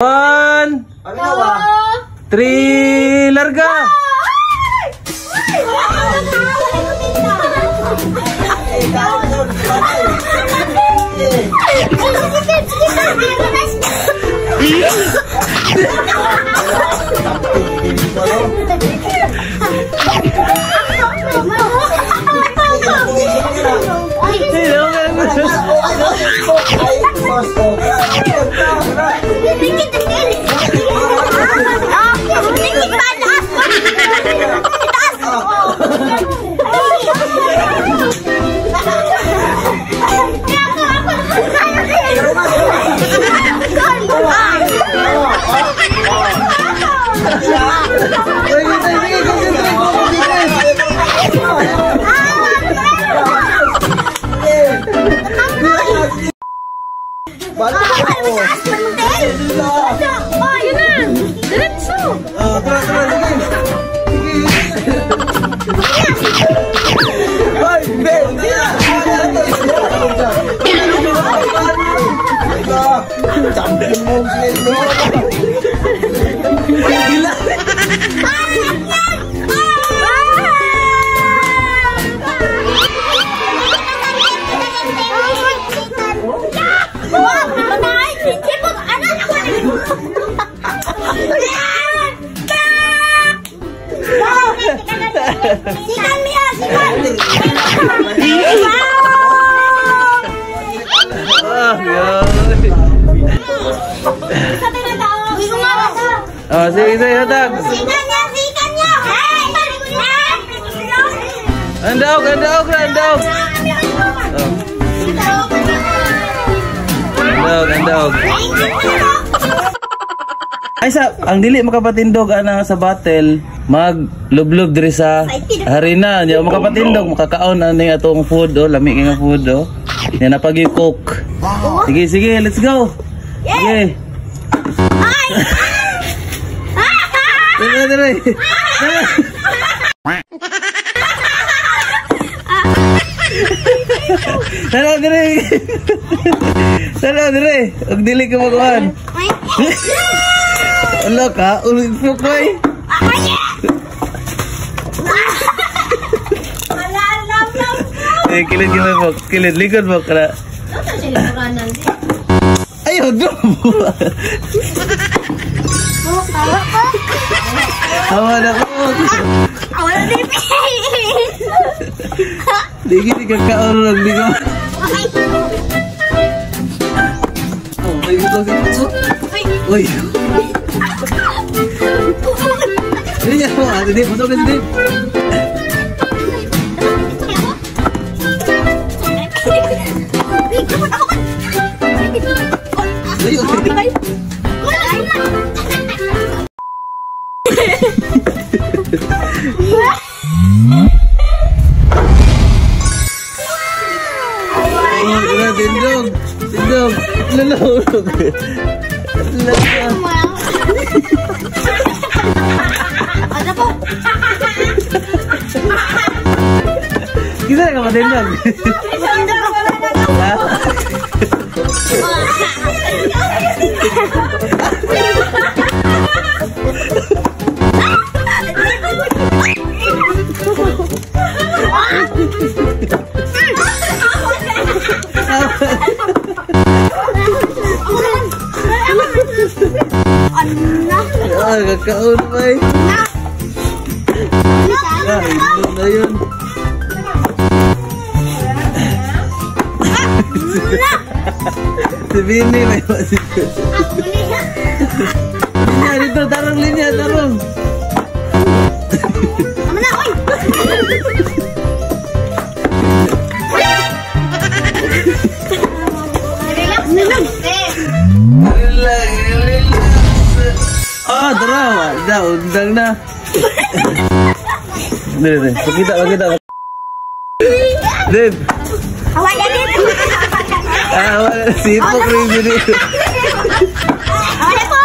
One, three, larga! Sikan Mia, sikan. Oh, sige, sige, hatag. Sikan niya, sikan niya. Andaog, andaog, andaog. Andaog, andaog. Ay sa ang dili makapatindog ana sa battle maglublob diri sa harina nya makapatindog makakaon ani atong food oh lami kay nga food oh nya napagi cook. Sige sige, let's go. Sige. Ay. Dire dire. Tara dire. Tara dire. Og dili ka makuan. Wala ka, ulit po ko eh. Eh, kilid ka po, kilid, likod po ka na. Ay, huwag na po. Awa na po. Awa na din. Di gini ka kaurog, di ka. Oh, ay, ito si Uy. Hindi niya po, ate Dave, pasok na si Dave. Ayo. Tindog, tindog, lulog. Kita ka matindog. Ah, kakaon ba eh? Ah, ito na yun. Si Bini may masipin. Linya dito, tarong linya, tarong. Tama na, oy! Relax na lang. Relax, relax. Ah, tara, daw, undang na. Dili, dili. Pakita, pakita. Dave. Away na dito. Ah, wala. Sipok rin dito. Away po.